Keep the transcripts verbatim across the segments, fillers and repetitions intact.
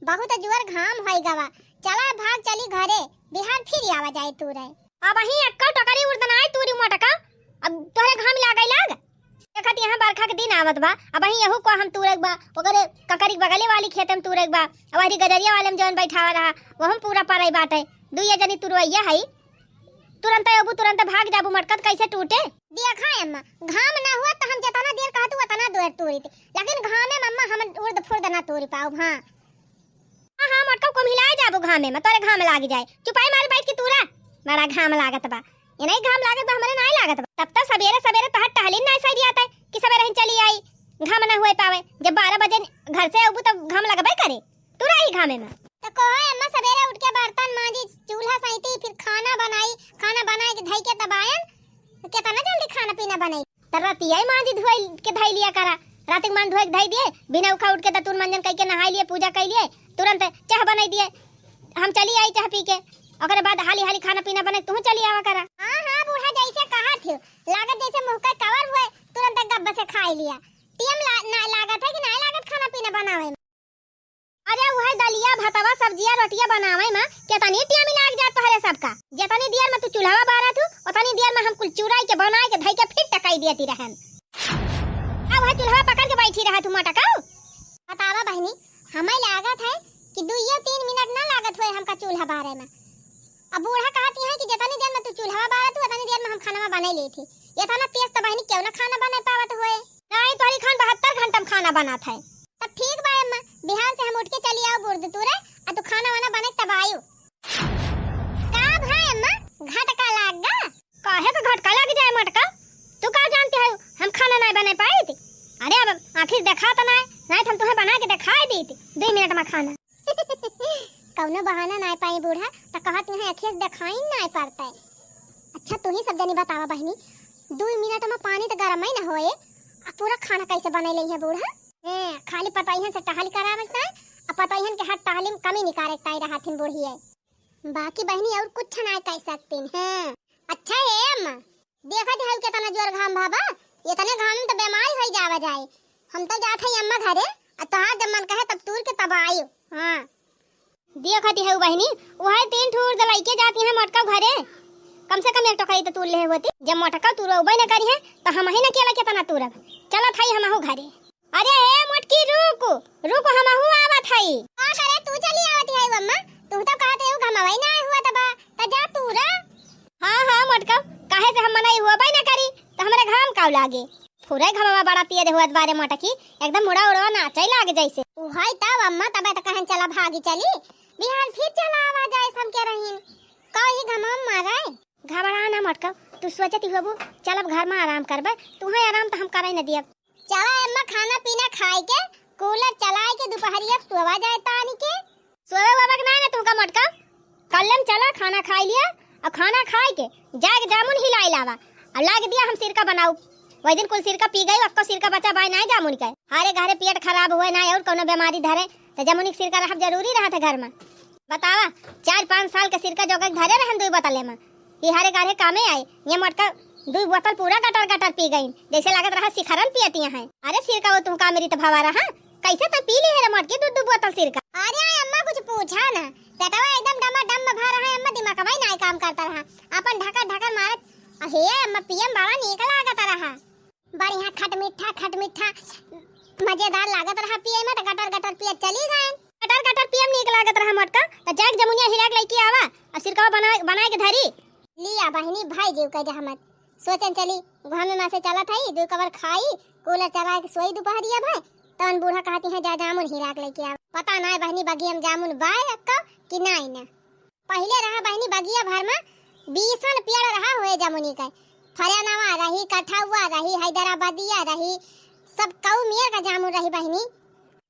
बहुत जोर घाम होइ गवा। चला भाग चली घरे, बिहान फिर आवा जाए तूरे। अबहीं एक्को टोकरी उड़द नाई तूरी मोटका, अब तोहरे घाम लागै लाग। देखत यहाँ बरखा के दिन आवत बा, अबहीं यहू को हम तूरे के बा, ओकरे ककरी के बगले वाली खेते में तूरे के बा, अउर गजरिया वाले में जौन बैठावा रहा, वहू में पूरा परई बाटे। दुइये जनी तुरवैया हई, तुरंत अबू, तुरंत भाग जाबू, मोटका त कैसे टूटे? देखा अम्मा, घाम ना हुआ त हम जेतना देर कहतू ओतना देर तूरित, लेकिन घामे में अम्मा हम उर्द फुर्द ना तूरि पाउब। हाँ, हाँ, हाँ, मोटका कुम्हिलाए जाबू घामे में, तोरे घाम लाग जाए। चुपाई मारी बैठ के तूरा, बड़ा घाम लागत बा। ये नहीं घाम लागत बा, हमरे नाई लागत बा। तब तक सबेरे सबेरे तोहर टहलिन नाई सरियात है कि सबेरे ही चली आई, घाम ना हुए पावे। जब बारह बजे घर से अबू तब घाम लगबे करे, तूरा ही घामे में। त कहो अम्मा, सबेरे उठ के बर्तन मांजी, चूल्हा सैती, फिर खाना बनाई, खाना बनाए के धई के तब आयन, त केतना जल्दी खाना पीना बनाई। त रतिया ही मांजी धोई के धई लिया करा, रात के मान धोई के धई दिए, बिना उखा उठ के दतुर मंजन कई के नहाई लिए, पूजा कई लिए, तुरंत चाह बनाई दिए, हम चली आई चाह पी के, ओकरे बाद हाली हाली खाना पीना बने, तू चली आवा करा। हाँ, हाँ, बूढ़ा जैसे कहा थे, लागत जैसे मुंह का कवर हुए, तुरंत गब्ब से खाई लिया। टीम ला-, ना लागत है कि ना लागत खाना पीना बनावे में? अरे उहे दलिया, भतवा, सब्जिया, रोटिया बनावे में केतनी टीम लाग जात तोहरे सबका। जेतनी देर में तू चूल्हा बारत हू, ओतनी देर में हम कुल चुराई के, बनाई के, धई के फिर टकाई देती रहन। अब उहे चूल्हा पकड़ के बैठी रहत हू मोटका। बतावा बहिनी, हमें लागत है कि दुइयो तीन मिनट ना लागत हुए हमका चूल्हा बारे में। अब बूढ़ा कहती है कि जेतनी देर में तू चूल्हा बारत हू, ओतनी देर में हम खाना बनाई लेती। एतना तेज तो बहिनी क्यों ना खाना बनाई पावत हुए। नाहीं, तोहरी खान बहत्तर घंटा में खाना बनात है। तब ठीक बा अम्मा, बिहान से हम उठ के चली आउब उर्द तूरे, आ तू खाना वाना बने तब आयु। का भाई अम्मा, घटका लाग गा? काहे का घटका लाग जाए मोटका? तू का जानती है हम खाना नाई बने पाइत? अरे अब आँखी से देखा तो नाई, नाई तो हम तुहे बना के देखाई दीत दुई मिनट में खाना। कौनो बहाना नाई पाई बूढ़ा, त कहत हैं अखिए से देखाई नाई पड़ते। अच्छा, तू ही सब जनी बतावा बहिनी, दुई मिनट में पानी त गरम ही ना होए, आ पूरा खाना कैसे बने लई है बूढ़ा? हैं, खाली पतोहियन से टहल करावत है, आ पतोहियन के हर टहली में कमी निकारे ताई रहथिन बूढ़िए। बाकी बहिनी और कुछ ना कह सकतीन। हैं, अच्छा हे अम्मा, देखत हऊ केतना जोर घाम भा बा, एतने घाम में त बेमारी होई जावा जाए। हम त जात हई अम्मा घरे, आ तोहार जब मन कहे तब तूर के तब आयु। हाँ। देखत हऊ बहिनी, उहे तीन ठो उर्द लइके जाती हैं मोटका घरे। कम से कम एक टोकरी त तूर लेहे होती। जब मोटका तूरबे न करी है, त हमही न अकेला केतना तूरब। चलत हई हमहू घरे। अरे हे मोटकी, रुक, रुक, हमहू आवत हई। का करे, तू चली आवत हई अम्मा? तू त कहत हऊ घमवई ना हुआ त बा, त जा तूरा। हाँ, हाँ मोटका, काहे से हम मनई हुआ बई ना करी, त हमरे घाम काउ लागे। फुरे घमवा बड़ा पिए दे हुआ बारे मोटकी, एकदम मुड़ा उड़वा नाचे लागे जैसे। उहई तब अम्मा, तबे त कहन चला भागी चली, बिहान फिर चला आवा जाए सम के रहीन। का ई घमवा मारे? घबरा ना मोटका, तू सोचत ही होबू, चलब घर में आराम करबे, तुहे आराम त हम करे न दियब। चला अम्मा, खाना पीना खाए के, कूलर चलाए के, दुपहरिया के सोवा जाए तानी के। सोवे वोवे के नाई ना तुमका मोटका, कल्ले में चला, खाना खाई लिया, और खाना खाए के जाए के जामुन हिलाई लावा, और लाग दिया हम सिरका बनाऊ। वही दिन कुल सिरका पी गई, अक्को सिरका बचा बाय नाई जामुन के। हरे घरे पेट खराब हुए नाई और कौनो बीमारी धरे, त जामुन के सिरका रहब जरूरी रहत है घर में। बतावा, चार पाँच साल के सिरका जोगा के धरे रहन दुई बोतले में, ई हरे गारे कामे आए। ये मोटका दुई बोतल पूरा गटर गटर पी गईन, जैसे लागत रहा शिखरन पियतिया हैं। अरे सिरका वो तुमका अमृत भवा रहा, कैसे तो पी ली है रे मोटकी दू दू बोतल सिरका। अरे अम्मा कुछ पूछा ना, पेटवा एकदम डमा डम भा रहा है अम्मा, दिमागवा ही नाई काम करता रहा, अपन ढकर ढकर मारत। अहे अम्मा पियम बड़ा नीक लागत रहा। बढ़िया खट मीठा, खट मीठा, मजेदार लागत रहा पिए में, त गटर गटर पिए चली गए। गटर गटर पिए में नीक लागत रहा मोटका, त जाके जमुनिया हिला के लइके आवा, और सिरकवा बना, बनाए के धरी। लिया बहिनी, भाई जीव के जहमत। सोचन चली, घामे मा से चलत हई, दुई कवर खाई, कूलर चला के सोई दुपहरिया भर, तवन बूढ़ा कहती हैं, "जा जामुन हिला के लइके आवा।" पता नाय बहिनी, बगिया में जामुन बाय अक्का कि नाय ना। पहिले रहा बहिनी बगिया भर में बीसन पेड़ रहा हुए जामुनी के। फरनवा रही, कठौआ रही, हैदराबादिया रही, सब कऊ मेर का जामुन रही बहिनी।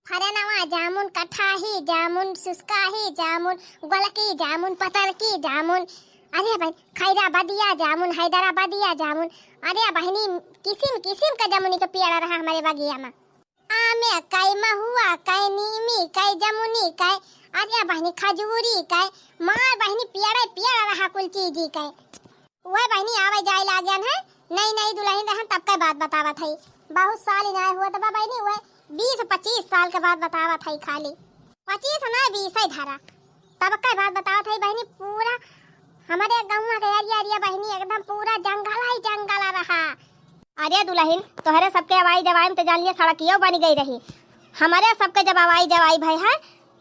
फरनवा जामुन, कठाही जामुन, सुस्काही जामुन, गोलकी जामुन, पतरकी जामुन, अरे बहिनी, खैराबादिया जामुन, हैदराबादिया जामुन, अरे बहिनी, किसिम किसिम का जामुनी के पेड़ रहा हमरे बगिया में। आमे कई, महुआ कई, नीमी कई, जमुनी कई, अरे बहिनी खजूरी कई, मार बहिनी पेड़े पेड़ रहा कुल चीजी कई। उहे बहिनी आवे जाए लाग्यान है, नई नई दुलहिन रहन तब के बात बतावत हई। बहुत साल इनाय हुआ तबा बहिनी, उहे बीस पच्चीस साल के बात बतावत हई खाली। पच्चीस ना, बीस ही धरा। तब का बात बतावत है बहिनी, पूरा हमरे गौवा के area, area बहिनी एकदम पूरा जंगल ही जंगल रहा। अरे दुलहिन, तोहरे सबके अवाई जवाई में तो जान लिया सड़कियो बन गई रही। हमरे सबके जब अवाई जवाई भई है,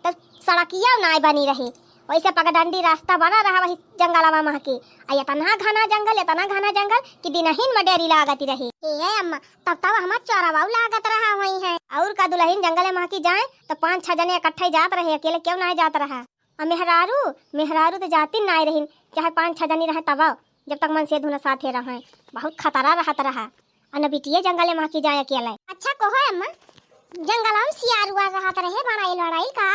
तब सड़कियो नाय बनी रही। वैसे पगडंडी रास्ता बना रहा वही जंगलवा महकी। आ इतना घना जंगल, इतना घना जंगल कि दिनहिन में डेरी लागत रही। ए अम्मा, तब तब हमार चोरवा लागत रहा हुई है। और का दुलहिन, जंगल महकी जाए तो पाँच छह जने इकट्ठे जात रहे, अकेले क्यों नाय जात रहा? आ मेहरारू, मेहरारू तो जाती नाय रहिन, चाहे पाँच छह जनी रहे तब, जब तक मन से धुन साथे रहे, बहुत खतरा रहत रहा। आ न बिटिये जंगले महकी जाए अकेले। अच्छा कहो अम्मा, जंगलवा में सियार उआर रहत रहे, बड़ाइल वड़ाइल का?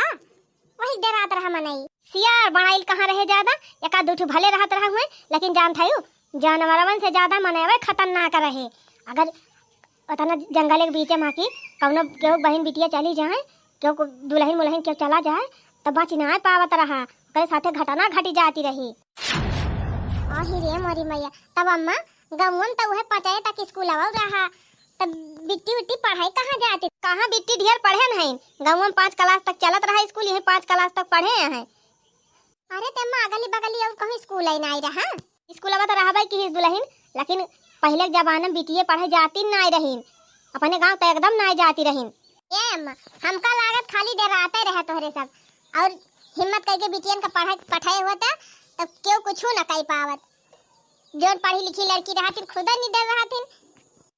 वही डरात रहा मनई। सियार बड़ाइल कहाँ रहे ज्यादा, एका दू ठो भले रहत रहा हुए, लेकिन जानत हयू, जानवरवन से ज्यादा मनई खतरनाक रहे। अगर उतना जंगल के बीचे महकी कौनो केहू बहिन बिटिया चली जाए, केहू को दुलहिन मुलहिन केहू चला जाए, तो बच नाय पावत रहा, ओकरे साथे घटना घटी जाती रही। आही रे मोरी मैया, तब अम्मा, गौवन त उहे पचाए तक स्कूलवा रहा, तब बिट्टी उट्टी पढ़ाई कहाँ जाती? कहाँ बिट्टी ढेर पढ़े नहीं, गौवन पाँच class तक चलत रहा स्कूल, यही पाँच class तक पढ़े हैं। अरे ते अम्मा, अगली बगली और कहूँ स्कूल ही नाय रहा। स्कूलवा तो रहबे की ही दुलहिन, लेकिन पहिले के जमाना में बिटिये पढ़े जाती नाय रहिन, अपने गाँव तो एकदम नाय जाती रहिन। ए अम्मा, हमका लागत खाली डराते रहे तोहरे सब, और हिम्मत करके बिटियन का पढ़े पठाए होता, तब केहू कुछ न कह पावत। जोन पढ़ी लिखी लड़की रहतिन, खुदा निडर रहतिन।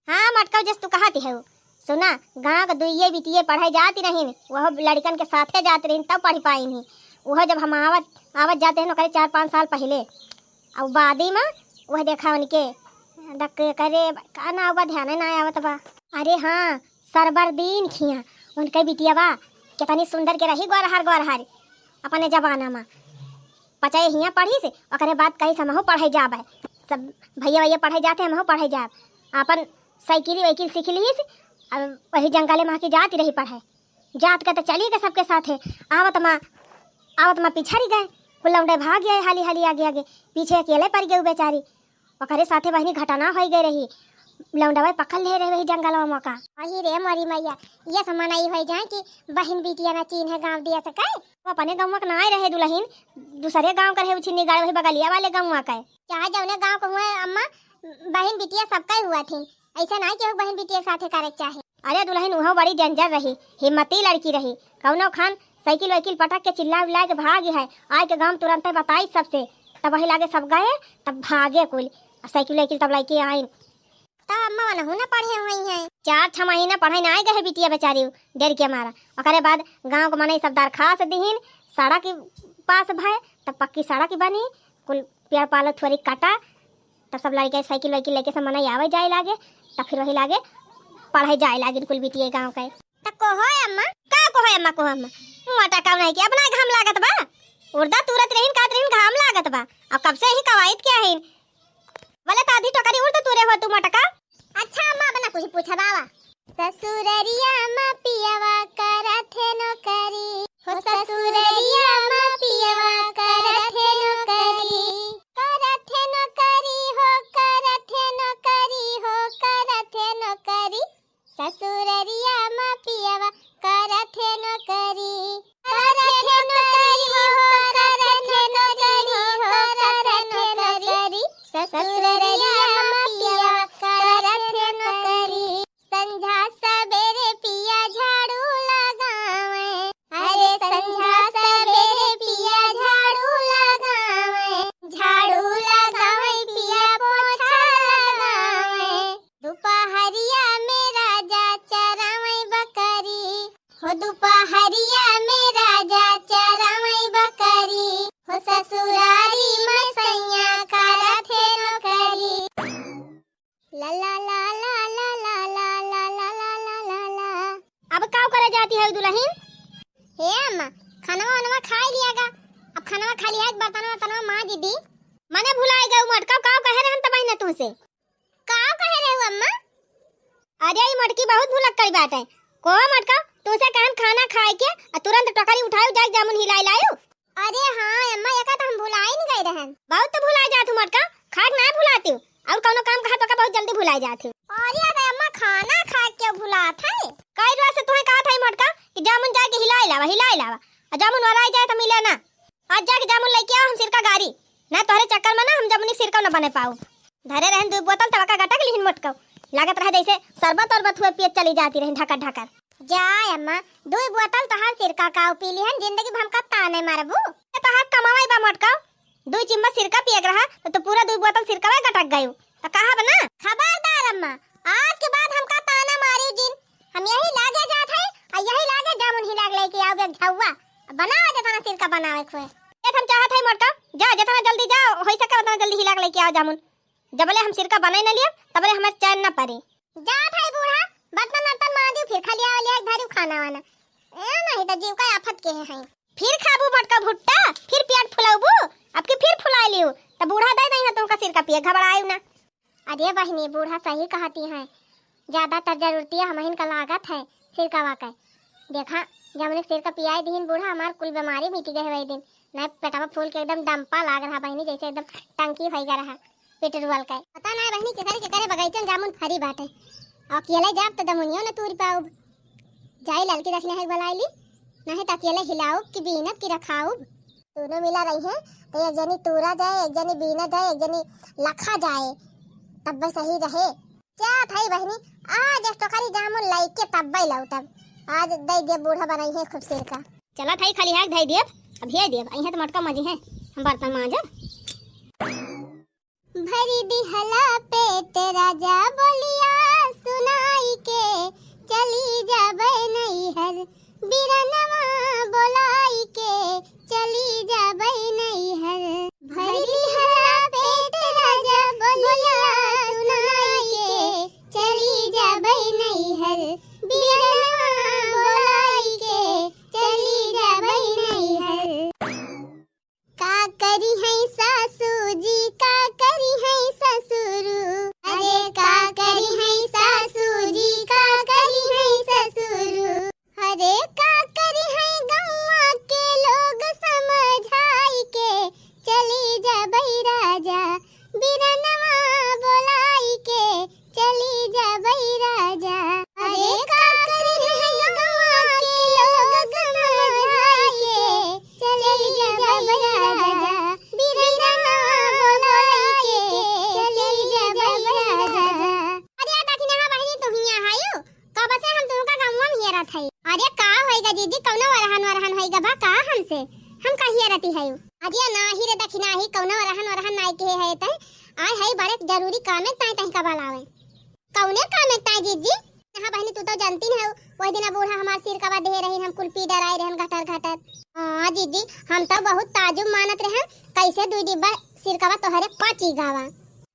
हाँ मटकव, जस तू कहत हऊ। सुना, गाँव के दुइये बिटिये पढ़े जात रहिन, वह लड़कन के साथे जात रहिन, तब पढ़ पाइन ही। वह जब हम आवत, आवत जाते हैं, ओकरे चार पाँच साल पहिले, अब बादी में वह देखा उनके, दक करे, का ना बा, ध्यान ना आवत बा। अरे हाँ, सरबरदीन खिया, उनके बिटिया बा, कितनी सुंदर के रही, गोरहर गोरहर, अपने जमाना में। पचाए हियाँ पढ़ी से, ओकरे बाद कही से हमहू पढ़े जाबे। सब भैया वैया पढ़े जाते, हमहू पढ़े जाब। आपन साइकिल वाइकिल सीख ली से, अब वही जंगले महकी जाती रही पढ़े। जात के तो चली गए सबके साथे, आवत मा, आवत मा पिछड़ी गए। कुल लौंडे भाग गए हाली हाली आगे आगे, पीछे अकेले पड़ गए बेचारी। ओकरे साथे बहिनी घटना होई गई रही, लौंडवा पकड़ ले रहे वही जंगलवा मौका। वही रे मोरी मैया, ये समन आई होई जाए कि बहिन बिटिया ना चीन्हे गाँव दिया सके। वो अपने गाँव के नाय रहे दुलहिन, दूसरे गाँव के रहे, उछिन्नी गाड़ वही बगलिया वाले गाँव के। चाहे जौने गाँव के हुए अम्मा, बहिन बिटिया सबका ही हुआ थी, ऐसे नाय कि बहिन बिटिया के साथे करे के चाहे। अरे दुलहिन, उहो बड़ी danger रही, हिम्मती लड़की रही। कौनो खान साइकिल वाइकिल पटक के चिल्ला उल्ला के भागी है, आए के गाँव तुरंते बताई सबसे। तब वही लागे सब गए, तब भागे कुल, आ साइकिल वाइकिल तब लेके आइन। तब अम्मा वनहु न पढ़े हुई हैं। चार छह महीना पढ़े ना आए गए बिटिया बेचारी, डर के मारा। ओकरे बाद गाँव के मनई सब दरखास्त दिहिन, सड़क पास भय, तब पक्की सड़क बनी, कुल पेड़ पालो थोड़ी कटा, तब सब लड़के साइकिल वाइकिल लेके सब मनई आवे जाए लागे, तब फिर वही लागे पढ़े जाए लागिन कुल बिटिये गाँव के। त कोहो अम्मा? का कोहो अम्मा, कोहो अम्मा? मोटा काम नहीं कि अपना घाम लागत बा। उर्दा तुरत रहिन, कहत रहिन घाम लागत बा। अब कब से ही कवाइत क्या है? बोले त आधी टोकरी उर्दा तुरे हो तू मोटका। अच्छा अम्मा, अब ना कुछ पूछा बाबा। ससुररिया मा पियवा करत है नौकरी, हो ससुररिया मा पियवा करत है नौकरी, करत है नौकरी हो, करत है नौकरी हो, करत है नौकरी। ससुररिया मा पियवा करत है नौकरी, करत है नौकरी हो, करत है नौकरी हो, करत है नौकरी। ससुररिया मा पियवा करत है नौकरी। संझा सबेरे पिया झाड़ू लगावे, अरे संझा सबेरे पिया झाड़ू लगावे, झाड़ू लगावे पिया पोछा लगावे। दुपहरिया में राजा चरावे बकरी, हो दुपहरिया में राजा चरावे बकरी, हो ससुरारी में सैया करत है नौकरी। ला ला ला। अब काव करे जाती है दुलहिन? हे अम्मा, खनवा वनवा खाई लिया गा। अब खनवा खा लिया, बर्तनवा वर्तनवा माँज दी। मने भुलाई गऊ मोटका, काव कहे रहन तब न तुमसे? काव कहे रहू अम्मा? अरे ई मोटकी बहुत भुलक्कड़ बाटे। कोहो मोटका, तुमसे कहन खाना खाए के, आ तुरंत टोकरी उठायू जाए जामुन हिलाई लायू। अरे हाँ अम्मा, एका तो हम भुलाइन गए रहन। बहुत तो भुलाए जात हूँ मोटका, खाए के ना भुलाती हूँ। और कौनो काम कहा तो का बहुत जल्दी भुलाए जात हूँ। अरे अरे अम्मा, खाना खाए के भुलात है? कई रोज से तुम्हें कहा था मोटका कि जामुन जाए के हिलाई लावा, हिलाई लावा। अउर जामुन वाला आई जाए त मिले ना। आज जाके जामुन लइके आओ, हम सिरका गारी। ना तोहरे चक्कर में ना हम जमुनी सिरका न बने पाउब। धरे रहन दुइ बोतल तब का गटक लिहिन मोटकउ। लागत रहे जइसे शरबत अरबत हुए पियत चली जाती रही ढकर ढकर। जा अम्मा, दुइ बोतल तोहार सिरका का पी लिहन, जिंदगी भर हमका ताने मारबू। ए तोहार कमावाई बा मोटकउ, दुइ चिम्मच सिरका पिए के रहा त तू पूरा दुइ बोतल सिरका में गटक गयू। त कहा बना? खबरदार अम्मा, आज के बाद हमका ताना मारी जिन। हम यही लागे जात है अउर यही लागे जामुन हिलाग लइके आउब एक झउआ। बनावा जेतना सिरका बनावे खुए। ए हम चाहत है मोटकउ, जा जेतना जल्दी जा, होइ सके उतना जल्दी हिलाग लइके आओ जामुन। जबले हम सिरका बनाई न लियब, तबले हमार चैन न परी। जात है बूढ़ा, बर्तन वर्तन मांजिउ, फिर खलिया वलिया धरिउ खाना वाना। ए, नहीं त जीव का आफत के है। फिर खाबू मोटकउ भुट्टा, फिर पेट फुलाउबू, अब की फिर फुलाइ लियू, त बूढ़ा दइ दइहैं तुमका सिरका पिए, घबराइउ ना। अरे बहिनी, बूढ़ा सही कहती हैं, ज्यादातर जरूरतिया हमहिन का लागत है सिरकावा के। देखा, जमुनी के सिरका पियाई दिहिन बूढ़ा, हमार कुल बीमारी मिटी गए वही दिन। नहीं पेटवा फूल के एकदम डंपा लाग रहा बहिनी, जइसे एकदम टंकी होइ गा रहा पेट्रोल के। पता नहीं बहिनी केकरे केकरे बगइचन जामुन फरी बाटे। अउर अकेले जाब त जमुनियो न तूर पाउब। जाई ललकी दखिनही के बलाइ ली, नहीं त अकेले हिलाउब कि बीनब कि रखाउब। दूनो मिला रहिहैं त एक जनी तूरा जाए, एक जनी बीना जाए, एक जनी लखा जाए, तब सही रहे। जात हई बहिनी, आज एक टोकरी जामुन लइके तब्बै लौटब। आज दइ देब, बूढ़ा बनइहैं खूब सिरका। चलत हई खलिहाक धइ देब, अब हे देब, अइहैं त मोटका मजिहैं, हम बर्तन मांजब। भरी दिहला पेट राजा बोलिया सुनाई के, चली जाबै नैहर बिरनवा बोलाई के, चली जाबै नैहर। भरी हला पेट राजा बोलिया सुनाई के, चली जाबै नैहर बिरनवा बोलाई के, चली जाबै नैहर। का करिहैं सासू जी, का करिहैं ससुरु, अरे का करिहैं सासू जी, का करिहैं ससुरु। अरे का करिहैं गौवा के लोग समझाई के, चली जाबै राजा बिरनवा बोलाई के, चली जाबै राजा। अरे का करिहैं गौवा के लोग समझाई के, चली जाबै राजा बिरनवा बोलाई के, चली जाबै राजा। अरे दखिनहा बहिनी, तू हियाँ हयू? कब से हम तुमका गौवा में हेरत हई। अरे का होइगा जीजी, कउनो वरहन वरहन होइगा बा का हमसे? हम का हेरती हयू? अरे नाही रे दखिनही, कउनो वरहन वरहन नाई के है तै। आए हई बड़े जरूरी कामे ताई तहिका बलावे। कउने कामे ताई जीजी? हाँ बहिनी, तू तउ जनती न हऊ, वही दिना बूढ़ा हमार सिरकवा देहे रहिन, हम कुल पी डराए रहन घटर घटर। हाँ जीजी, हम तउ बहुत ताजुब मानत रहन, कइसे दुइ डिब्बा सिरकवा तोहरे पची गवा।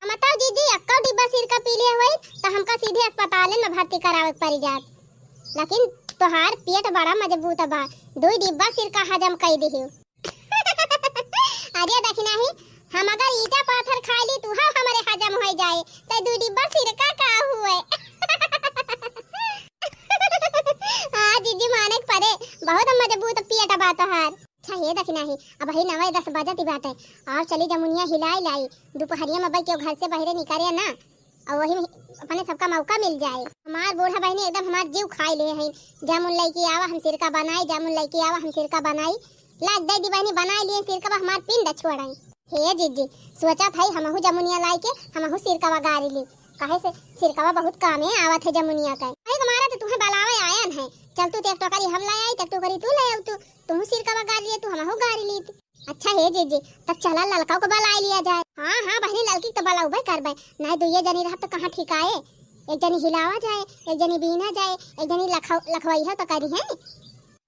हम तउ जीजी एक्कउ डिब्बा सिरका पी लिहे होई, त हमका सीधे अस्पताले में भर्ती करावे के परि जात। लेकिन तोहार पेट बड़ा मजबूत बा, दुइ डिब्बा सिरका हजम कइ दिहू। अरे दखिनही, हम अगर ईंटा पाथर खाइ ली, त उहउ हमरे हजम होइ जाए, त दुइ डिब्बा सिरका का हुए? हाँ जीजी, माने के परे, बहुत मजबूत पेट बा तोहार। अच्छा हे दखिनही, अबही नवै दस बजत ही बाटे, अउर चली जमुनिया हिलाइ लाई, दुपहरिया में अबही केहू घर से बहरे निकरे ना, अउर वही में अपने सबका मौका मिल जाए। हमार बूढ़ा बहिनी एकदम हमार जीव खाइ ले हैं, जामुन लइके आवा हम सिरका बनाई, जामुन लइके आवा हम सिरका बनाई। लाग दइ दी बहिनी, बनाइ लिए सिरका, बा हमार पिंड छोड़ाई। हे जीजी, सोचत हई हमहू जमुनिया लाइके हमहू सिरकवा गारी ली, काहे से सिरकवा बहुत कामे आवत है जमुनिया का। कहे के मारा त तुहें बलावे आयन है, चल तू त एक टोकरी हम लाइ आई, त एक टोकरी तू लाइ आउ, तू तुहू सिरकवा गारी लिए, तू हमहू गारी ली। अच्छा हे जीजी, तब चला ललका को बलाइ लिया जाए। हाँ, हाँ बहिनी, ललकी क त बलउबे करबे, नाहीं दुइये जनी रहब त कहाँ ठिकाए। एक जनी हिलावा जाए, एक जनी बीना जाए, एक जनी लखव-, लखवइहा त करिहैं।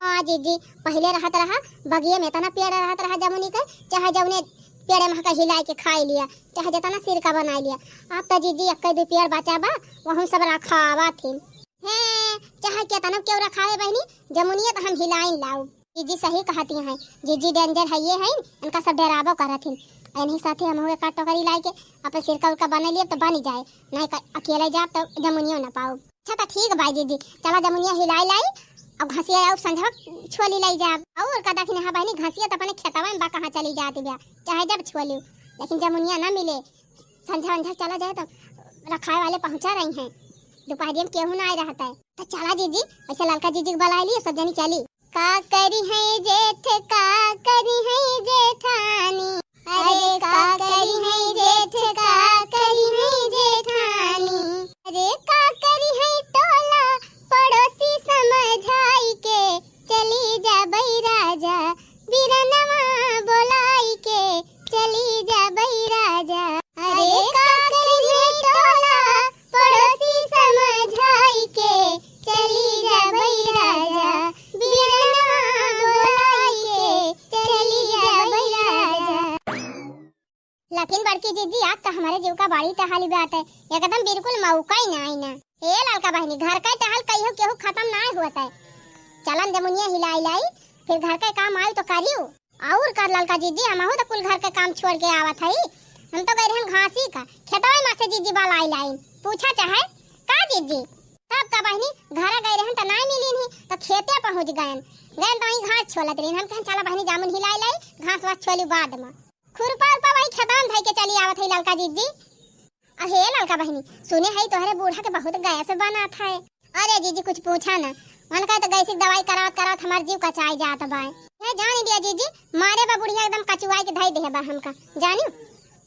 हाँ जीजी, पहिले रहत रहा, बगिये में एतना पेड़ रहत रहा जमुनी के, चाहे जउने पेड़े महका हिलाइ के खाइ लिया, चाहे जेतना सिरका बनाइ लिया। अब त जीजी एक्के दुइ पेड़ बचा बा, वहू सब रखावा थिन। हैं, चाहे केतना केहू रखावे बहिनी, जमुनिया त हम हिलाइन लाउब। जीजी सही कहती हैं, जीजी danger हइये हैं, इनका सब डेराबो करत हिन। इन्हीं साथे हमहू एक टोकरी लाइके अपन सिरका उरका बने लिए त बनी जाए, नाहीं क-, अकेले जाब त जमुनियो न पाउब। अच्छा त ठीक बा जीजी, चला जमुनिया हिलाइ लाई, अब घसिया अउर संझवा छोली लाई जाब। अउर का दखिनहा बहिनी, घसिया त अपने खेतवा में बा, कहाँ चली जात बा, चाहे जब छोलियो, लेकिन जमुनिया न मिले। संझा वंझा चला जाए त रखाए वाले पहुँचा रही हैं, दुपहरिया में केहू ना आए रहत है। त चला जीजी, वैसे ललका जीजी के बलाइ लिए, सब जनी चली। का करिहैं जेठ, का करिहैं जेठानी, अरे का करिहैं जेठ, का करिहैं जेठानी, अरे का करिहैं टोला पड़ोसी समझाई के, चली जाबै राजा बिरनवा बोलाई के, चली जाबै राजा। अरे का करिहैं टोला पड़ोसी समझाई के, चली जाबै राजा बिरनवा बोलाई के, चली जाबै राजा। लेकिन बड़की जिज्जी, आज तो हमरे जीव का बड़ी तहाली बाटे, एकदम बिल्कुल मौका ही नाई ना। ए ललका बहिनी, घर का टहल कहियो केहू खतम नाई होत है। चलन जमुनिया हिलाई लाई, फिर घर का काम आई तो करियो। और का ललका जिज्जी, हमहू तो कुल घर के काम छोड़ के आवत हई। हम तो गए रहन घासी का, खेतवा में से जिज्जी बलाई लाइन। पूछा चाहे का जिज्जी? तब का बहिनी, घर गए रहन त नाई मिलिन ही, तो खेते पहुँच गयन। गयन तो वहीं घास छोलत रहिन। हम कहन चला बहिनी जामुन हिलाई लाई, घास वास छोली बाद में। खुरपा उरपा वही खेतवा में धई के चली आवत हई ललका जिज्जी। अहे ललका बहिनी, सुने हई तोहरे बूढ़ा के बहुत गैस बनात है। अरे जिज्जी कुछ पूछा ना, उनका तो गैस की दवाई करावत करावत हमार जीव कचाई जात बाय। ये जान लिया जिज्जी, मारे बा बुढ़िया एकदम कचुआई के धई देहे बा हमका, जानियो।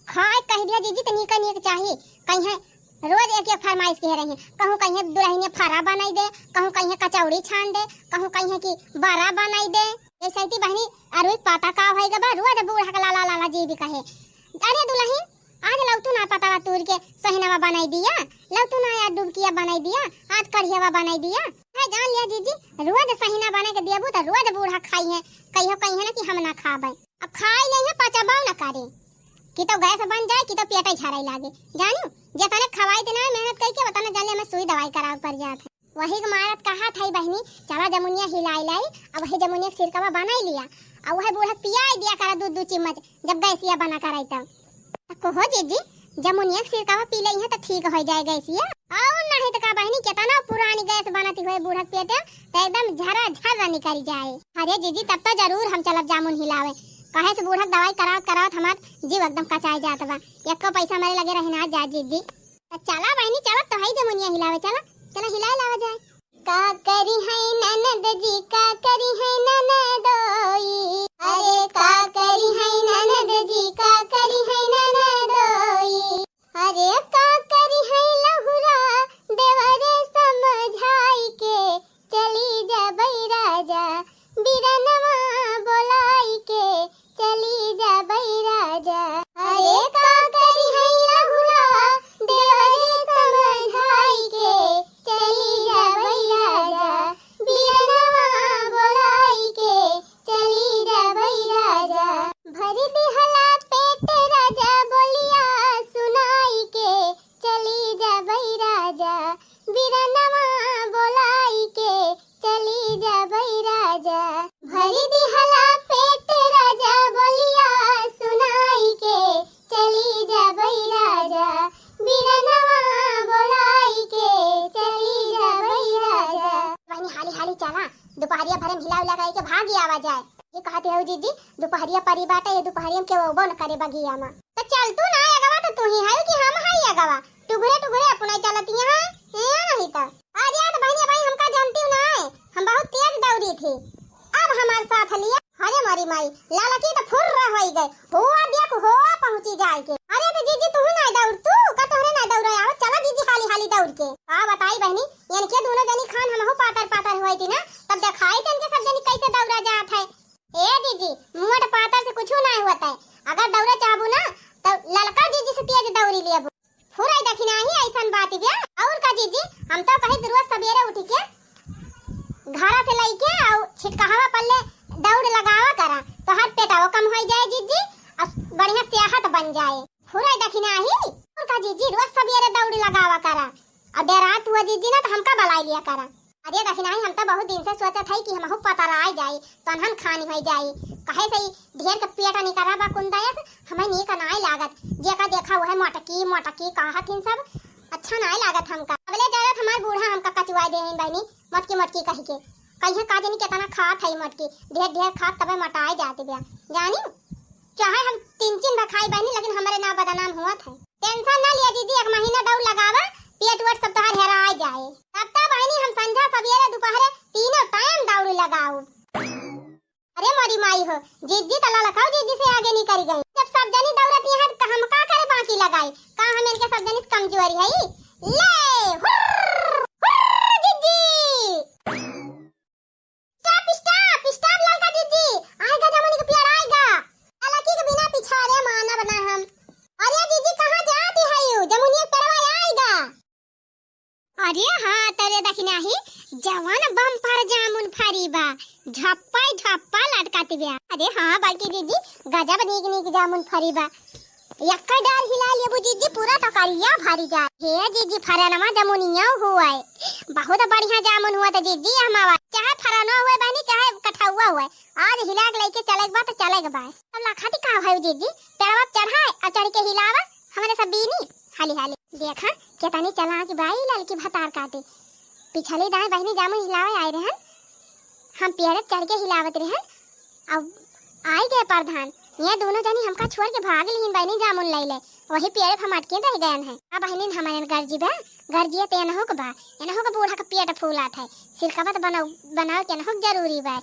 खाए कह दिया जिज्जी तो नीक नीक चाही, कहीं रोज एक एक फरमाइश किहे रही, कहूँ कहीं दुल्हनिया फरा बनाई दे, कहूँ कहीं कचौड़ी छान दे, कहूँ कहीं की बरा बनाई दे। जैसे कि बहिनी, अरुई पता का होई गबा, रोज बूढ़ा के लाला लाला जी भी कहे, अरे दुल्हन, आज लौतू ना पतावा तूर के सहिनवा बनाई दिया, लौतू ना यार डुबकिया बनाई दिया, आज कढ़ियावा बनाई दिया। है जान लिया जिज्जी, रोज सहिना बना के देबू तो रोज बूढ़ा खाई है, कहियो कहीं है ना कि हम ना खाबे। अब खाई नहीं है, पचबाओ ना करे, कि तो गैस बन जाए, कि तो पेटे झराई लागे। जानियो, जितने खवाई देना है मेहनत करके, उतने जल्दी हमें सुई दवाई करावे पड़ जात है। वही के मारत कहा था बहिनी, चला जमुनिया हिलाई लाई, अब वही जमुनिया के सिरकवा बनाई लिया, अब वही बूढ़ा पियाई दिया करा दू दू चम्मच, जब गैसिया बना कराई तब। तो कहो जिज्जी, जमुनिया के सिरकवा पी ले है तो ठीक हो जाए गैसिया, और नहीं तो का बहिनी, कितना पुरानी गैस बनती हुए बूढ़ा के पेटे, तो एकदम झरा झरा निकल जाए। अरे जिज्जी, तब तो जरूर हम चलब जामुन हिलावे, कहे से बूढ़ा के दवाई करावत करावत हमार जीव एकदम कचाई जात बा, एको पैसा हमारे लगे रहे ना जा जिज्जी। त चला बहिनी, चला तो हई जमुनिया हिलावे, चला, चला हिलाए लावा जाए। का करिहैं ननद जी, का करिहैं ननदोई, अरे का करिहैं ननद जी, का करिहैं ननदोई, अरे का करिहैं लहुरा देवरे समझाई के, चली जाबै राजा बिरनवा बोलाई के, चली जाबै राजा। अरे का करिहैं लहुरा देवरे समझाई के, चली जाबै राजा बिरनवा बोलाई के, चली जाबै राजा। भरी दिहला पेट राजा बोलिया सुनाई के, चली जाबै राजा बिरनवा बोलाई के, चली जाबै राजा। भरी दिहला पेट राजा बोलिया सुनाई के, चली जाबै राजा बिरनवा बोलाई के, चली जाबै राजा। बहिनी हाली हाली चला, दुपहरिया भरे में हिला उला करके भागी आवा जाए। ये कहते हो जिज्जी, दुपहरिया परी बाटे, ये दुपहरिया में केहू अउबो न करे बगिया में। तो चल तू ना अगवा, तो तू ही है कि हम है अगवा? टुघरे टुघरे अपना चलत यहाँ, यहाँ नहीं तो। अरे यार बहिनी, भाई हमका जानती हूँ ना है, हम बहुत तेज दौड़ी थी। अब हमारे साथ लिया, अरे मोरी माई, लालकी तो फुर्र होई गए। हुआ देख, हुआ पहुँची जाए के। अरे तो जिज्जी तू ही ना दौड़, तू का तोहरे ना दौड़ आवा, चला जिज्जी हाली हाली दौड़ के। का बताई बहिनी, इनके दोनों जनी खान हमहू पातर पातर हुई थी ना, तब देखाई थे इनके सब जनी कैसे दौड़ा जात है। ए जिज्जी, मोट पातर से कुछू नाहीं होत है। अगर दौड़े चाहबू ना, तो ललका जिज्जी से तेज दौड़ी लेबू। फुराई देखी नाही, ऐसन बात बा। और का जिज्जी, हम तो कही रोज सबेरे उठ के घरा से लइके और छिटकहवा पल्ले दौड़ लगावा करा, तोहार पेटवो कम होई जाए जिज्जी, और बढ़िया सेहत बन जाए। फुराई देखी नाही, और का जिज्जी, रोज सबेरे दौड़ लगावा करा, और डेरात हुआ जिज्जी ना तो हमका बलाई लिया करा। अरे दखिनाही, हम तो बहुत दिन से सोचत हई कि हमहू पतराई जाई, तनहन खानी होई जाई। कहे से ही ढेर के पेट निकरा बा कुंदयस, हमें नीक नाय लागत। जेका देखा वह मोटकी मोटकी कहत हिन सब, अच्छा नाय लागत हमका। अबले जरत हमार बूढ़ा हमका कचुआई देहिन बहिनी, मोटकी मोटकी कहि के। कहिए का जनी केतना खात हई मोटकी, ढेर ढेर खात तबे मोटाई जात बिया। जानी, चाहे हम तीन चीन भखाई बहिनी, लेकिन हमरे ना बदनाम हुआ था। टेंशन ना लिया दीदी, एक महीना दौड़ लगावा, पेट वेट सब तोहार हेराय जाए। तब तक बहिनी हम संझा सबेरे दोपहरे तीनों टाइम दौड़ लगाऊ। अरे मोरी माई हो, जिज्जी त ललकाऊ जिज्जी से आगे निकल गई। जब सब जनी दौड़त हैं त हम का करे बाकी लगाई? का हम इनके सब जनी से कमजोरी है? ले, हुर्र, हुर्र, जिज्जी। Stop, stop, stop ललका जिज्जी। आएगा जमुनी के पेड़ आएगा। ललकी के बिना पिछारे मानब ना हम। अरे जिज्जी कहाँ जाती है यू? जमुनिया के पेड़वा आएगा। अरे हाँ, तरे दखिनाही, जवन bumper जामुन फरी बा, झप्पा झप्पा लटकत बा। अरे हाँ, बड़की जिज्जी, गजब नीक नीक जामुन फरी बा। यक्का डार हिला लेबू जिज्जी, पूरा टोकरिया भरी जाए। हे जिज्जी, फरनवा जमुनिया हुए, बहुत बढ़िया जामुन हुआ त जिज्जी, हमावा चाहे फरनवा हुए बहनी, चाहे कठौआ हुए, आज हिला के लेके चले के बा त चले के बा। अब लखाती का भाई जिज्जी, पेड़वा पे चढ़ाए और चढ़ के हिलावा, हमरे सब बीनी। हाली हाली। देखा, केतनी चालाक बाई ललकी भतार काटे। पिछली दाएं बहिनी जामुन हिलावे आए रहन, हम पेड़े चढ़ के हिलावत रहन। अब आई गए प्रधान, ये दोनों जनी हमका छोड़ के भाग लीन बहिनी जामुन लई ले, वही पेड़े पे हम अटकिन रह गयन हैं। अब बहिनी हमारे गरजी बा, गरजिए तो एनहु के बा, एनहु के बूढ़ा के पेट फूलात है, सिरकबत बनाओ, बनाओ के एनहु के जरूरी बा।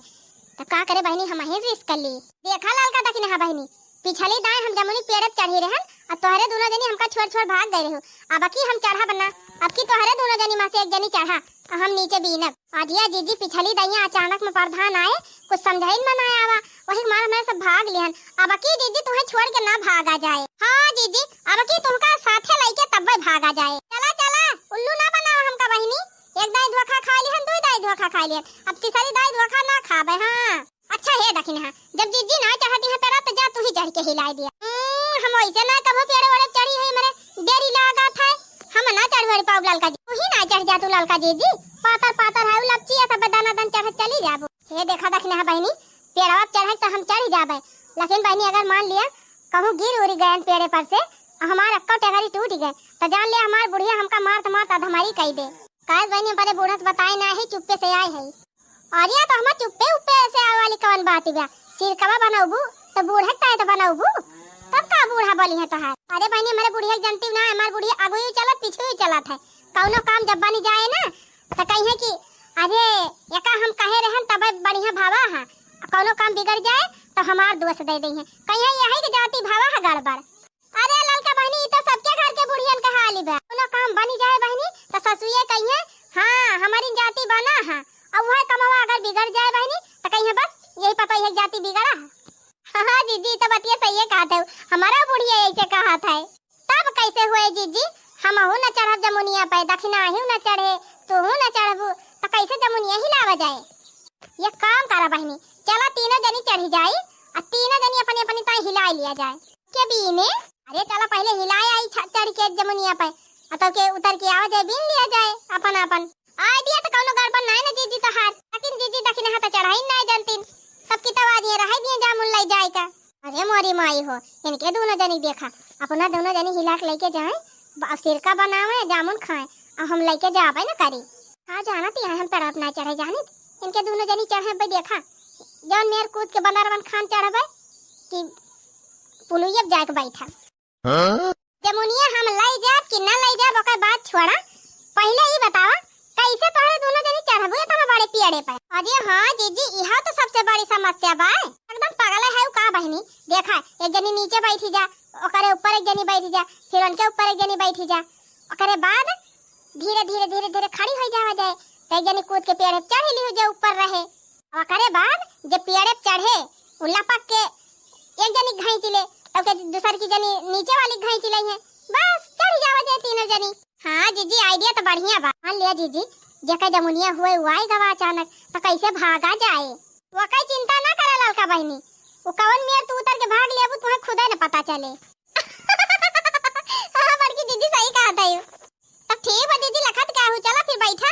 तो का करे बहिनी, हम ही risk कर ली। देखा ललका दखिनहा बहिनी, पिछली दाएं हम जमुनी पेड़ पे चढ़ी रहन, और तोहरे दोनों जनी हमका छोड़ छोड़ भाग गए रहू। अब की हम चढ़ब ना, अब की तोहरे दोनों जनी में से एक जनी चढ़ा, और हम नीचे बीनब। अजिया जिज्जी, पिछली दइया अचानक में प्रधान आए, कुछ समझाइन में ना आवा, वही मार हमरे सब भाग लिहन। अब की जिज्जी तुम्हें छोड़ के ना भागा जाए। हाँ जिज्जी, अब की तुमका साथे लइके तब्बे भागा जाए। चला चला, उल्लू ना बनावा हमका बहिनी, एक दाई धोखा खा लिहन, दुई दाई धोखा खा लिहन, अब तीसरी दाई धोखा ना खाबे। हाँ। अच्छा हे दखिनहा, जब जिज्जी ना चढ़ती है पेड़ा तो जा तू ही चढ़ के हिलाई दिया। हम्म, हम वैसे ना कभो पेड़ ओड़े चढ़ी है, मरे देरी लागत है, हम ना चढ़ वढ़ पाउब ललका जी, तू ही ना चढ़ जा तू ललका जिज्जी, पातर पातर है लपचिया सब दाना दन चढ़त चली जाबू। हे देखा दखिनहा बहिनी, पेड़वा पे चढ़े तो हम चढ़ जाबे, लेकिन बहिनी अगर मान लिया कहूँ गिर उड़ गयन पेड़े पर से, हमार अक्का टेगरी टूट गए, तो जान लिया हमार बुढ़िया हमका मारत मारत अधमरी कई दे। काहे बहिनी, हम बड़े बूढ़ा से बताए ना है, चुप्पे से आए है। अरे, तो हमार चुप्पे उप्पे से आवे वाली कवन बात बा? सिरकवा बनौबू, तो बूढ़े ताए तो बनौबू, तब का बूढ़ा बोली है तोहार? अरे बहिनी, हमारे बुढ़िया के जनती ना है, हमार बुढ़िया आगू ही चलत, पीछे ही चलत है। कौनो काम जब बनी जाए ना, तो कही है कि अरे, एका हम कहे रहन तबे बढ़िया भावा है, कौनो काम बिगड़ जाए, तो हमार दोष दे दे है, कही है यही के जाति भावा है गड़बड़। अरे ललका बहिनी, ई तो सबके घर के बुढ़ियन के हाल बा। कोनो काम बनी जाए बहिनी, तो ससुए कहिए, "हाँ, हमारी जाति बना है।" और वह कमवा अगर बिगड़ जाए बहिनी, तो कहिए, "बस, यही पता यह जाति बिगड़ा है।" हाँ, हाँ, जिज्जी, तो बतिया सही है कहत है। हमारा बुढ़िया ऐसे कहत है। तब कैसे हुए जिज्जी? हमहू न चढ़ब जमुनिया पे, दखिना ही न चढ़े, तू न चढ़बू, तो कैसे जमुनिया हिलावा जाए? ये काम करा बहिनी, चला तीनों जनी चढ़ी जाई, आ तीनों जनी अपनी अपनी ताई हिलाई लिया जाए। के बीने? अरे चला पहले हिलाए आई छ-, चढ़ के जमुनिया पे, आ तब के उतर के आवा जाए, बीन लिया जाए अपन अपन। Idea तो कौनो गड़बड़ नाय ना जिज्जी तोहार, लेकिन जिज्जी दखिनहा तो चढ़ाई नाय जानतीन, तब की तब आज ये रहे दिए जामुन लाई जाए का। अरे मोरी माई हो, इनके दोनों जनी देखा, अपना दोनों जनी हिला के लेके जाए, अब सिरका बनावे, जामुन खाए, अब हम लेके जाबे न करी। का जानत है हम तड़प ना चढ़े जानित, इनके दोनों जनी चढ़े बे देखा, जौन मेर कूद के बंदरवन खान चढ़बे कि पुलुइया पे जाके बैठा। हाँ? जमुनिया हम लई जाब कि ना लई जाब, ओकर बात छोड़ा। पहिले ई बतावा, कैसे तोहरे दोनों जनी चढ़बू इतना बड़े पेड़े पे? अरे हाँ जिज्जी, इहा तो सबसे बड़ी समस्या बा। एकदम पगले है का बहिनी? देखा, एक जनी नीचे बैठी जा, ओकरे ऊपर एक जनी बैठी जा, फिर उनके ऊपर एक जनी बैठी जा, ओकरे बाद धीरे धीरे धीरे धीरे खड़ी हो जावा जाए, तो एक जनी कूद के पेड़े पे चढ़ ली हो जो ऊपर रहे। ओकरे बाद जे पेड़े पे चढ़े, उ लपक के एक जनी घाई चिले, तब के दूसर की जनी नीचे वाली घाई चिले है, बस चढ़ जावा जाए तीनों जनी। हाँ जिज्जी, idea तो बढ़िया बा। मान लिया जिज्जी, जेकर जमुनिया हुए उ आई गवा अचानक, तो कैसे भागा जाए? वो कई चिंता ना करे ललका बहिनी, वो कवन मेर तू उतर के भाग लेबू, तुम्हें खुदे न पता चले। हाँ बड़की जिज्जी सही कहत है। तब ठीक बा जिज्जी, लखत का हूँ, चला फिर बैठा।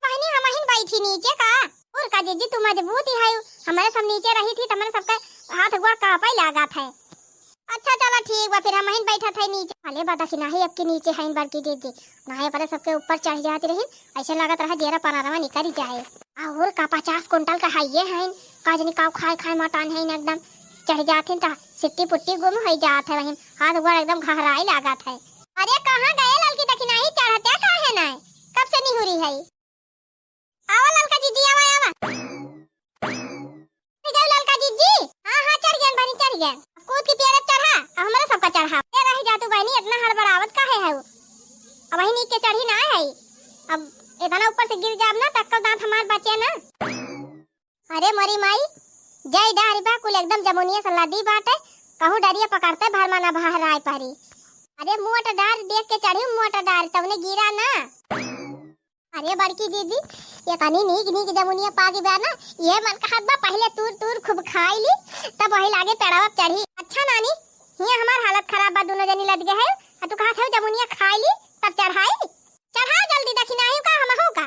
बहिनी हम अहिन बैठी नीचे का? और का जिज्जी, तू मजबूत ही है, हमारे सब नीचे रही थी, तुम्हारे सबके हाथ गोड़ कांपे लागत है। अच्छा चला ठीक बा, फिर हम अहिन बैठत है नीचे। भले बा दखिनहा ही अब की नीचे है बड़की जिज्जी, ना है पहले सबके ऊपर चढ़ जाती रही, ऐसे लागत रहा जेरा पनारवा निकल जाए। और का पचास कुंटल का हाइये है, का जनी काव खाए खाए मटान है एकदम। चढ़ जात हैं त सिट्टी पुट्टी गुम हो जात है, वहीं हाथ गोड़ एकदम घहराए लागत है। अरे कहाँ गए ललकी दखिनहा ही, चढ़ते काहे ना है? कब से निहुरी है? आवा ललका जिज्जी, आवा, आवा। कूद के पेड़ चढ़ा, अब हमरे सबका चढ़ा। ए, रह जा तू बहिनी, इतना हड़बड़ावत काहे है? अब वही नीक के चढ़ी ना है। अब इतना ऊपर से गिर जाब ना, तक्को दांत हमार बचे ना। अरे मोरी माई, जय डारी बा, कुल एकदम जमुनिया से लदी बाटे। कहूँ डरिया पकड़ते भर मना बहराए परी। अरे मुँह अटा डार देख के चढ़ी, मुँह अटा डार, तवने गिरा ना। अरे बड़की दीदी, ये तनी नीक नीक जमुनिया पागी बा ना, ये मन कहत बा पहले तूर तूर खूब खाई ली, तब वही लागे पेड़वा पे चढ़ी। अच्छा नानी, हियाँ हमार हालत खराब बा, दोनों जनी लद गए है, आ तू कहत है जमुनिया खाई ली तब चढ़ाई। चढ़ाओ जल्दी, दखिनाई का हम हो का।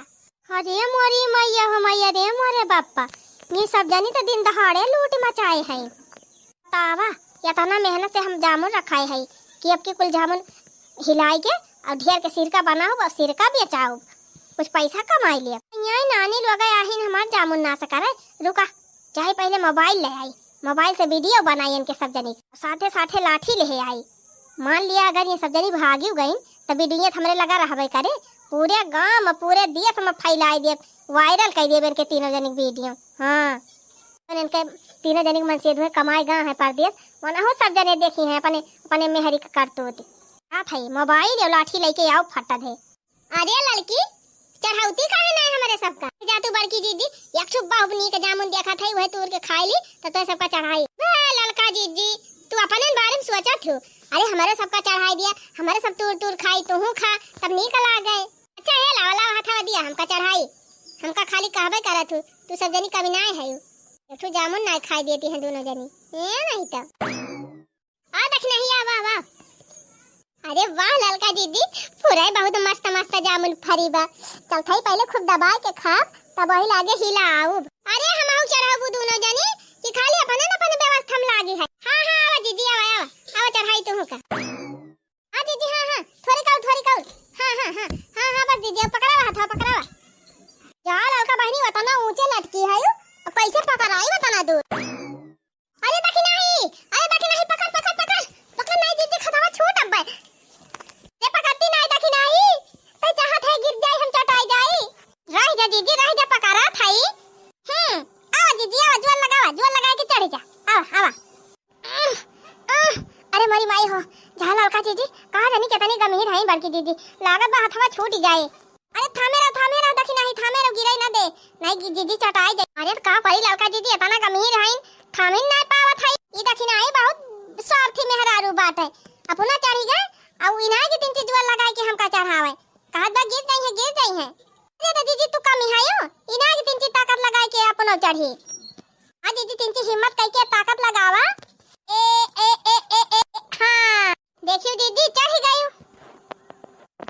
अरे मोरी मैया हो मैया रे मोरे बाप्पा, ये सब जनी तो दिन दहाड़े लूट मचाए हैं। बतावा, इतना मेहनत से हम जामुन रखाए है कि अब की कुल जामुन हिलाई के और ढेर के सिरका बनाओ और सिरका बेचाओ, कुछ पैसा कमाई लिया। यहाँ नानी लोग आहिन हमार जामुन नाश करे, रुका, चाहे पहले मोबाइल ले आई, मोबाइल से वीडियो बनाई इनके सब जनी, साथे साथे लाठी ले आई। मान लिया अगर ये सब जनी भागी गईन तो वीडियो हमरे लगा रहबे करे, पूरे गांव में पूरे देश में फैलाई देब, वायरल कर देब इनके तीनों जनी के वीडियो। हाँ। अपन इनके तीनों जनी के मनसेधुए कमाए गा है परदेस, वनहु सब जने देखी हैं अपने, अपने मेहरी के करतूत। का था ये मोबाइल या लाठी लेके आओ फटत है। अरे ललकी, चढ़ौती काहे ना है हमरे सबका? जा तू बड़की जीजी, एक ठो बहुत नीक जामुन देखा था, वह तोड़ के खाई ली, तो तोहे सबका चढ़ाई। वाह ललका जीजी, तू अपने बारे में सोचत हो। अरे हमरे सबका चढ़ाई दिया, हमरे सब तोड़ तोड़ खाई, तू खा, तब नीक लागे। अच्छा, हे लावा, लावा, हथवा दिया, हमका चढ़ाई। हमका खाली कहबे करत हूँ, तू सब जनी कभी नाय है। एक ठो जामुन नाय खाई देती हैं दोनों जनी। ए नहीं तो। आ देख नहीं, आ वाह, वाह। अरे वाह ललका दीदी, फुराई बहुत मस्त मस्त जामुन फरी बा। चल थाई पहले खूब दबाए के खा, तब वही लागे हिला आउब। अरे हम आउ चढ़ाबू दोनों जनी कि खाली अपन न अपन व्यवस्था में लागी है। हाँ, हाँ, आवा दीदी, आवा, आवा, आवा चढ़ाई तू का। हाँ जीजी, हाँ, हाँ, थोड़ी काउ, थोड़ी काउ। हाँ, हाँ, हाँ, हाँ, हाँ, बस जीजी, अब पकड़ावा हाथ, हाँ, पकड़ावा। जा ललका बहिनी, वतना ऊंचे लटकी है यू, अब कैसे पकड़ाई वतना दूर? अरे देखी नहीं, अरे देखी नहीं, पकड़, पकड़, पकड़, पकड़ नहीं जीजी, खतवा छूट अब। ये पकड़ती नहीं, देखी नहीं, तो चाहत है गिर जाई, हम चटाई जाई। रह जा जीजी, रह जा, पकड़ा थाई। हम्म, आवा जीजी, आवा, जोर लगावा, जोर लगा के चढ़ जा, आवा, आवा। आह, आह, अरे मोरी माई हो, जा ललका जीजी, कहाँ जानी कितनी गंभीर है बड़की जीजी, लागत बा हथवा छूट जाए। अरे थामे रहो, थामे रहो, देखी नहीं, थामे रहो, गिरे ना दे, नहीं गि-, जीजी चटाई जाए। अरे तो का करी ललका जीजी, इतना गंभीर है, थामिन ना पावत है। ई देखी नहीं, बहुत स्वार्थी मेहरारू बाटे, अपना चढ़ी गए, अब इनाय के तीन चीज जोर लगाए के हमका चढ़ावे, कहत बा गिर जाई है, गिर जाई है। अरे तो जीजी तू कमी है यो, इनाय के तीन चीज ताकत लगाए के अपनो चढ़ी। हाँ जीजी, तीन चीज हिम्मत कई के ताकत लगावा। ए, ए, ए, ए, ए, हाँ। देखियो जीजी, चढ़ गयो।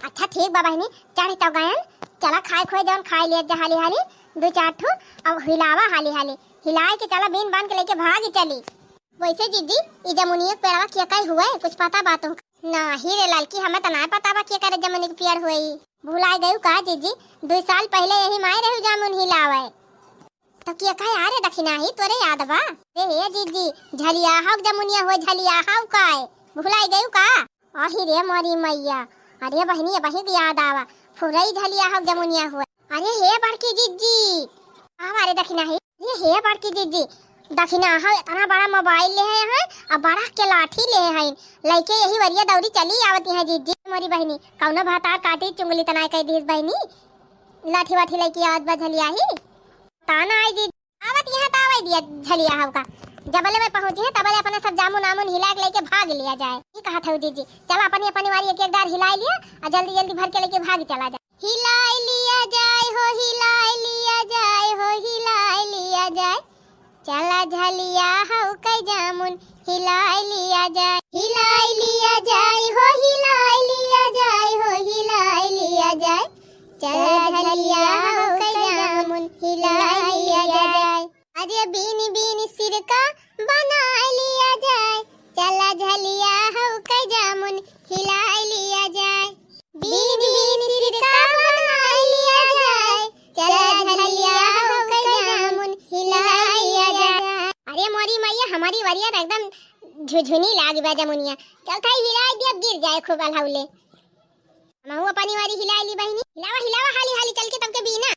अच्छा ठीक बा बहिनी, चढ़ तो गयन। चला खाए खोए जौन खाए लिया जा हाली हाली, दो चार ठो, अब हिलावा हाली हाली। हिलाए के चला बीन बान के लेके भाग चली। वैसे जीजी, ई जमुनिया के पेड़वा के कई हुए, कुछ पता बा तुमका? नाही रे ललकी, हमें तो ना पता बा के करे जमुनी के पेड़ हुए। भुलाए गयू का जीजी? दो साल पहले यही माए रहू जामुन हिलावे। तो के कहे, अरे दखिनाही तोरे याद बा? अरे हे जीजी, झलिया हक जमुनिया हुए, झलिया हक काय? भुलाई गयू का? आही रे मोरी मैया, अरे बहिनी, बहिन के याद आवा, फुरई झलिया हक जमुनिया हुए। अरे हे बड़की जीजी, आवा रे दखिनाही। अरे हे बड़की जीजी, दखिनाहा इतना बड़ा मोबाइल ले है, हैं? अब बड़ा के लाठी ले है, लइके यही वरिया दौरी चली आवती है जीजी। मोरी बहिनी, कौनो भातार काटी चुंगली तना कह दीस बहिनी, लाठी वाठी लइके आवत बा झलिया ही। ताना आई जीजी, आवत यहाँ त आवे दिया झलिया हव का। जबले में पहुँची है, तबले अपने सब जामुन आमुन हिला के लेके भाग लिया जाए। ये कहा था जीजी, चला अपनी अपनी वारी एक एक डार हिलाई लिया और जल्दी जल्दी भर के लेके भाग चला जाए। हिलाई लिया जाए हो, हिलाई लिया जाए हो, हिलाई लिया जाए। चला झलिया हव कई जामुन हिलाई लिया जाए। हिलाई लिया जाए हो, हिलाई लिया जाए हो, हिलाई लिया जाए। चला झलिया हव कई जामुन हिलाई लिया जाए। अरे बीन बीन सिरका बनाए लिया जाए, चला झलिया हव कई जामुन हिलाए लिया जाए। बीन बीन सिरका बनाए लिया जाए, चला झलिया हव कई जामुन हिलाए लिया जाए। अरे मोरी मैया, हमारी वरिया तो एकदम झुझुनी लाग बा जमुनिया। चल थाई हिलाए दिया, गिर जाए खूब अलहौले। महू अपनी वारी हिलाए ली बहिनी। हिलावा हिलावा हाली हाली चल के तब के बीना।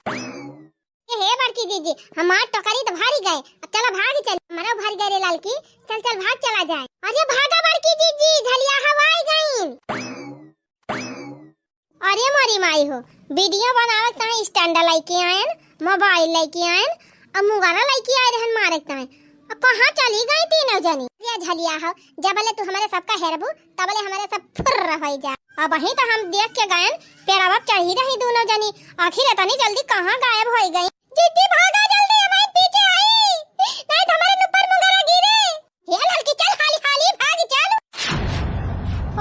ए हे बड़की जीजी, हमार टोकरी त भरी गए, अब चला भाग चली। हमारा भरी गए रे ललकी, चल चल भाग चला जाए। अरे भागा बड़की जीजी, झलिया हवाई गईन। अरे मोरी माई हो, वीडियो बनावे ताई स्टैंड लइके आयन, मोबाइल लइके आयन, अब मुंगारा लइके आए रहन मारे ताई। अब कहाँ चली गई तीनों जनी? ये झलिया हो, जबले तू हमारे सबका हेरबू, तबले हमारे सब फुर्र होई जा। अब वहीं तो हम देख के गयन, पेड़वा चढ़ी रही दोनों जनी, आखिर इतनी जल्दी कहाँ गायब होई गई? जीजी भागा जल्दी, हमारे पीछे आई, नहीं तो हमारे ऊपर मुंगारा गिरे। हे ललकी चल, हाली हाली भाग चल।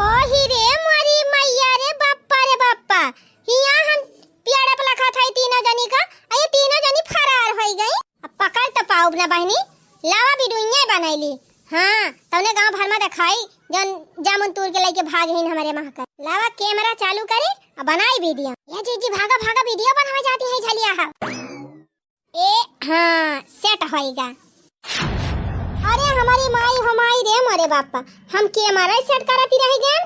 ओ ही रे मोरी मैया रे बप्पा रे बप्पा, हिया हम पेड़ पे लखा था तीनों जनी का, आ ये तीनों जनी फरार होई गई। अब पकड़ तो पाउब ना बहनी, लावा वीडियो बनैली। हाँ, तौने गांव भर में दिखाई, जौन जामुन तूर के लेके भाग हिन हमारे महकर। लावा कैमरा चालू करे, अब बनाई वीडियो। ये जीजी भागा भागा वीडियो बनावे जाती है झलिया हा। ए, हाँ, सेट होइगा। अरे हमारी माई, हमारी रे मोरे बापा, हम कैमरा सेट करती रह गए,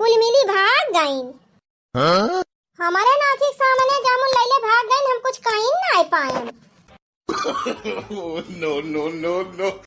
कुल मिली भाग गईन। हाँ? हमारे नाखी के सामने जामुन लैले भाग गईन, हम कुछ कहीं ना पाएन। Oh, no, no, no, no।